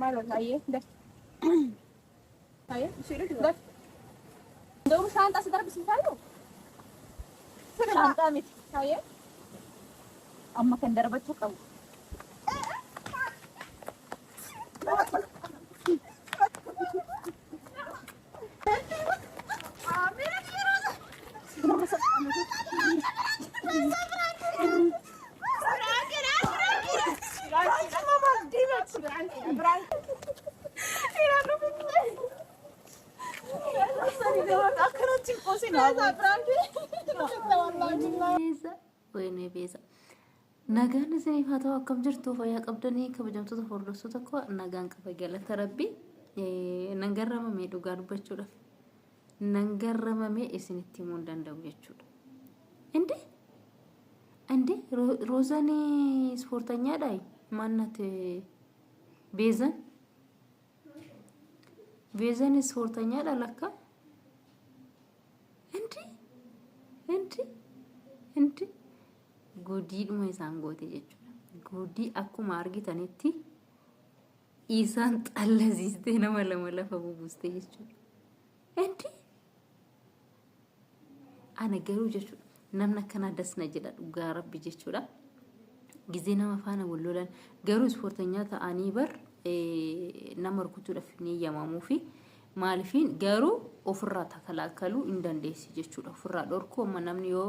Maal ayyee daf. Ayyee daf. እንደውም ሻንጣ ስደርብ ስንታየው Shaanxaa miti. Ayyee. Amma kan darbachuu qabu. Beeza wayne beeza nagaan isiniif haa ta'u. Akkam jirtu? Fayyaa qabdanii? Kabajamtoota hordoftoota koo, nagaan qaba, galata Rabbi. Nan garramame, dhugaa dubbachuudhaaf nan garramame, isinitti himuu hin danda'u jechuudha. እንዴ እንዴ, Roozaan ispoortanyaadha? Maannat Beezan? Beezan ispoortanyaadha lakka. እንዴ እንዴ እንዴ, gudiidhuma isaan goote jechuudha. Gudii akkuma argitanitti isaan xallasiistee nama lama lafa bubuuste jechuudha. እንዴ, ana garuu jechuudha, namni akkanaa dasna jedha, dhugaa Rabbi jechuudha. Gizee nama faana wal lolan garuu ispoortanyaa ta'anii bar nama rukutuudhaaf ni eeyyamamuu fi maalifiin garuu ofirraa takalaakaluu hin dandeessi jechuudha. Ofirraa dhorkuu, amma namni yoo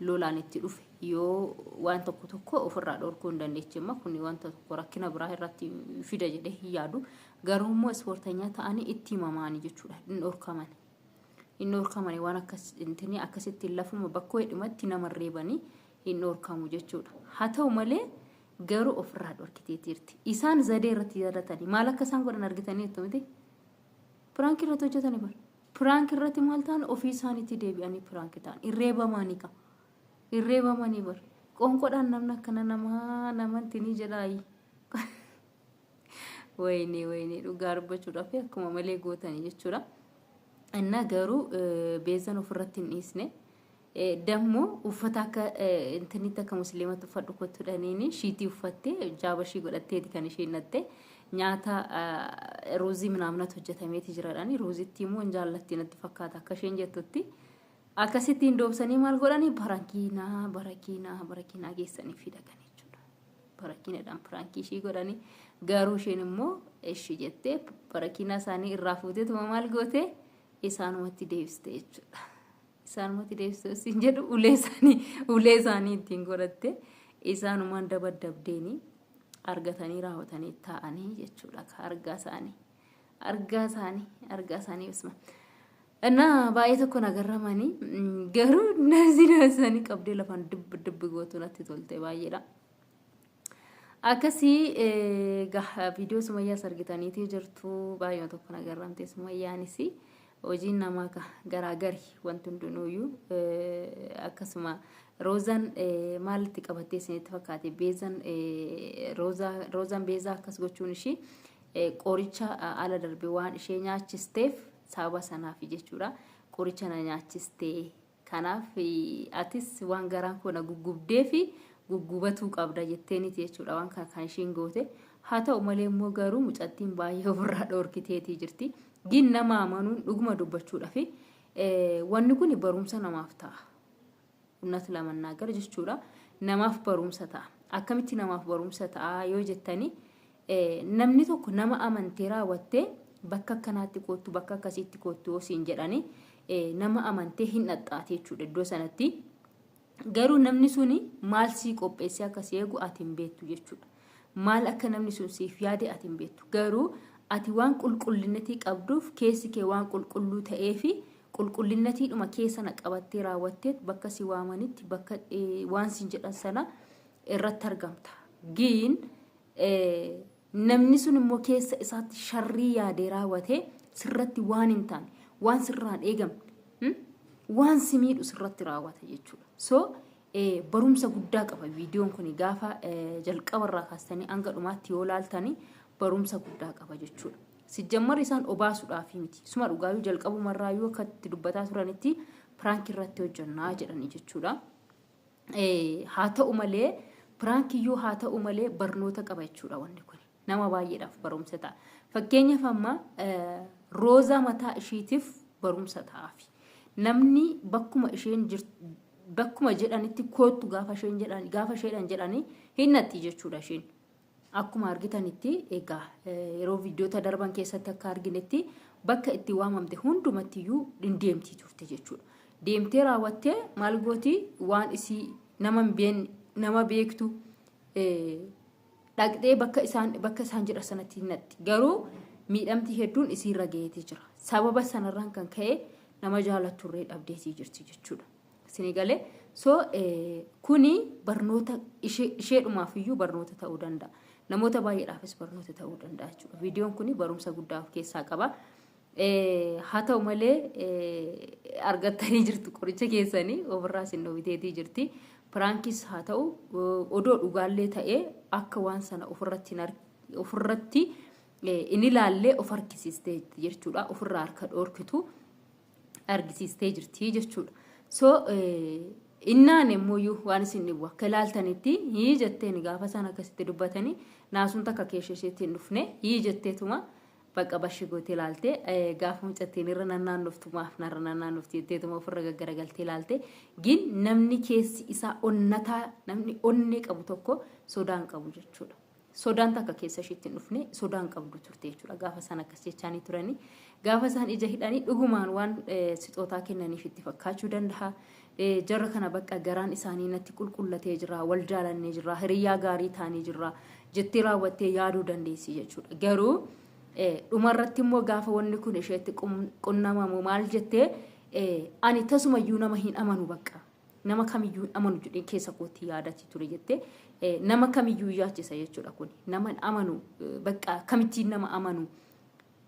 lolaan itti dhufe, yoo waan tokko tokko ofirraa dhorkuu hin dandeechi, amma kun wanta tokko rakkina biraa irratti fida jedhee hin yaadu. Garuu immoo ispoortanyaa ta'anii itti himamaanii jechuudha, hin dhorkaman. Hin dhorkamani, waan akkas intini akkasitti lafuma bakkoo hidhumatti nama reebanii hin dhorkamu jechuudha. Haa ta'u malee garuu ofirraa dhorkitee jirti. Isaan zadee irratti yaadatanii maal akka isaan godhan argitanii miti? Prank irratti hojjetanii bara. Prank irratti maal ta'an, ofii isaaniitti deebi'anii prank ta'an, irreebamanii qaba. Irreebamanii bara. Qoonqoodhaan namni akkana namaa namatti ni jedhaayi. Wayinee wayinee, dhugaa dubbachuudhaaf akkuma malee gootanii jechuudha. Inna garuu Beezan ofirratti hin dhiisne. Dammoo uffata akka intinitti akka musliimatti uffadhu kottuudhaniini shiitii uffattee jaaba ishii godhatteeti kan isheen natte. Nyaata ruuzii minaamnatu hojjetameeti jiradhaani, ruuzitti immoo hin jaallatti natti fakkaata akka isheen jettutti. Akkasittiin doobsanii maal godhanii, barakiinaa barakiinaa barakiinaa geessanii fidatan jechuudha. Barakiinadhaan prank ishii godhanii, garuu isheen immoo ishii jettee barakiinaa isaanii irraa fuuteetuma maal goote, isaanumatti deebiste jechuudha. Isaanumatti deebiste siin jedhu, ulee isaanii ittiin godhatte, isaanumaan dabaddabdeeni argatanii raawwatanii taa'anii jechuudha. Argaa isaanii argaa isaanii argaa isaanii bisma. እና baay'ee tokko nagarramanii, garuu naasii isaanii qabdee lafaan dibbi dibbi gootu natti tolte baay'eedha. Akkasii viidiyoo Sumayyaas argitaniitii jirtu, baay'ee tokko nagarramte Sumayyaanis. Hojiin namaa garaagari, wanti hundinuuyyuu akkasuma. Roozaan maalitti qabattee isinitti fakkaate? Beezan, Roozaan Beezaa akkas gochuun ishii qoricha ala darbe waan ishee nyaachisteef, sababa sanaaf jechuudha. Qoricha na nyaachistee, kanaaf atis waan garaan koo na guggubdee fi guggubatuu qabda jetteeniiti jechuudha waan kana kan isheen goote. Haa ta'u malee immoo garuu mucattiin baay'ee ofirraa dhoorkiteetii jirti. Gin nama amanuun, dhuguma dubbachuudhaaf, wanni kun barumsa namaaf ta'a. እውነት ለመናገር jechuudha. Namaaf barumsa ta'a. Akkamitti namaaf barumsa ta'a yoo jettanii, namni tokko nama amantee raawwattee bakka akkanaatti koottu, bakka akkasiitti koottu yoo siin jedhanii, nama amantee hin dhaxxaate jechuudha iddoo sanatti. Garuu namni suni maal sii qopheessee akka si eegu ati hin beektu jechuudha. Maal akka namni sun siif yaade ati hin beektu. Garuu ati waan qulqullinatii qabduuf, keessi kee waan qulqulluu ta'eefi, qulqullinatiidhuma keessa na qabattee raawwattee bakka si waamanitti, bakka waan siin jedhan sana irratti argamta. Giin namni sun immoo keessa isaatti sharrii yaadee raawwatee sirratti waan hin taane, waan sirraan eegamne, waan si miidhu sirratti raawwata jechuudha. So barumsa guddaa qaba viidiyoon kun, gaafa jalqabarraa kaastanii hanga dhumaatti yoo laaltanii barumsa guddaa qaba jechuudha. Sijjammar isaan obaasuudhaaf miti. Suma dhugaayyuu jalqabumarraayyuu akka itti dubbataa turanitti prank irratti hojjannaa jedhanii jechuudha. Haa ta'u malee, prankiyyuu haa ta'u malee, barnoota qaba jechuudha wanni kun. Nama baay'eedhaaf barumsa ta'a. Fakkeenyaaf amma Roozaa mataa ishiitiif barumsa ta'aafi. Namni bakkuma isheen jirtu bakkuma jedhanitti koottu gaafa isheen jedhan gaafa isheedhaan jedhanii hin natti jechuudha isheen. Akkuma argitanitti egaa yeroo viidiyoota darban keessatti akka arginetti bakka itti waamamte hundumattiyyuu hin deemtii turte jechuudha. Deemtee raawwattee maal gooti waan isii nama hin beekne nama beektu dhaqxee bakka isaan bakka isaan jedha sanatti hin natti. Garuu miidhamti hedduun isiirra gaheetii jira. Sababa sanarraan kan ka'e nama jaalatturree dhabdeetii jirti jechuudha. Isinii galee so kuni barnoota isheedhumaaf iyyuu barnoota ta'uu danda'a. Namoota baay'eedhaafis barnoota ta'uu danda'a jechuudha. Viidiyoon kuni barumsa guddaa of keessaa qaba. Haa ta'u malee argattanii jirtu qoricha keessanii ofirraa isin dhowwiteetii jirti. Piraankis haa ta'u odoo dhugaallee ta'ee akka waan sana ofirratti ofirratti hin ilaallee of harkisiistee jechuudha. Ofirraa harka dhoorkitu argisiistee jirti jechuudha. So innaan immoo waan isin dhibu akka ilaaltanitti hii jetteen gaafa isaan akkasitti dubbatanii naasuun takka keessa isheetti hin dhufne hii jetteetuma bakka bashi gootee ilaalte gaafa mucattiin irra nannaannoftu maaf narra nannaannofti jetteetuma ofirra gaggaragaltee ilaalte gin namni keessi isaa onnataa namni onnee qabu tokko sodaan qabu jechuudha. Sodaan takka keessa isheetti hin dhufne sodaan qabdu turte jechuudha. Gaafa isaan akkas jechaanii turanii gaafa isaan ija hidhanii dhugumaan waan sixootaa kennaniif itti fakkaachuu danda'a. Jarra kana bakka garaan isaanii natti qulqullatee jira, wal jaalannee jira, hiriyyaa gaarii taanee jira jettee raawwattee yaaduu dandeessi jechuudha. Garuu dhumarratti immoo gaafa wanni kun isheetti qunnamamu maal jettee ani tasumayyuu nama hin amanu bakka. Nama kamiyyuu hin amanu jedhee keessa kootti yaadatti ture jettee nama kamiyyuu yaachisa jechuudha kun. Nama hin amanu bakka kamittiin nama amanu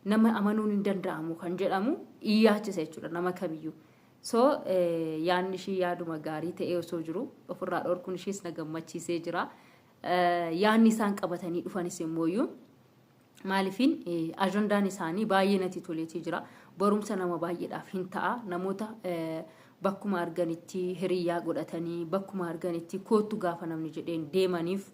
nama amanuun hin danda'amu kan jedhamu yaachisa jechuudha nama kamiyyuu. So yaadni ishii yaaduma gaarii ta'ee osoo jiru ofirraa dhorkuun ishiis na gammachiisee jira. Yaadni isaan qabatanii dhufanis immooyyuu maaliifin ajandaan isaanii baay'ee natti toleetii jira. Barumsa nama baay'eedhaaf hin ta'a. Namoota bakkuma arganitti hiriyyaa godhatanii bakkuma arganitti koottu gaafa namni jedheen deemaniif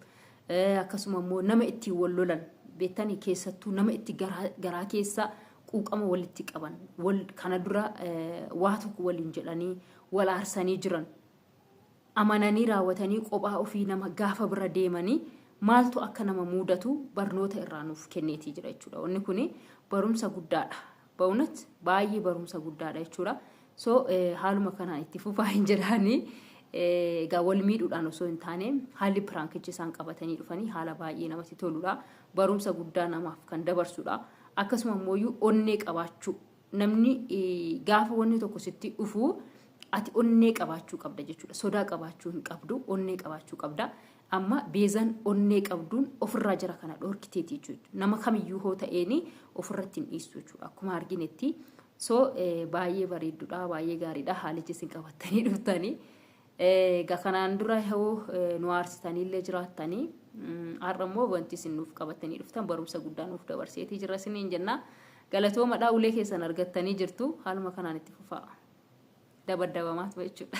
akkasuma immoo nama ittiin wal lolan beektanii keessattuu nama itti garaa keessa quuqama walitti qaban wal kana dura waa tokko waliin jedhanii wal aarsanii jiran amananii raawwatanii qophaa ofii nama gaafa bira deemanii maaltu akka nama muudatu barnoota irraa nuuf kenneetii jira jechuudha. Wanni kuni barumsa guddaadha. Ba'unat baay'ee barumsa guddaadha jechuudha. So haaluma kanaan itti fufaa hin jedhaanii egaa wal miidhuudhaan osoo hin taane haalli piraankichi isaan qabatanii dhufanii haala baay'ee namatti toludha. Barumsa guddaa namaaf kan dabarsudha. Akkasuma immoo onnee qabaachuu namni gaafa wanni tokko sitti dhufu ati onnee qabaachuu qabda jechuudha. Sodaa qabaachuu hin qabdu onnee qabaachuu qabda. Amma beezan onnee qabduun ofirraa jara kana dhorkiteeti jechuudha. Nama kamiyyuu hoo ta'eeni ofirratti hin dhiistu jechuudha. Akkuma arginetti so baay'ee bareeddudha baay'ee gaariidha haalichi isin qabattanii dhuftanii. Egaa kanaan dura hoo nu aarsitaniillee jiraattanii har'a immoo wanti isin nuuf qabattanii dhuftan barumsa guddaa nuuf dabarseetii jira isiniin jenna. Galatoomadhaa ulee keessan argattanii jirtu haaluma kanaan itti fufaa. Dabaddabamaatu jechuudha.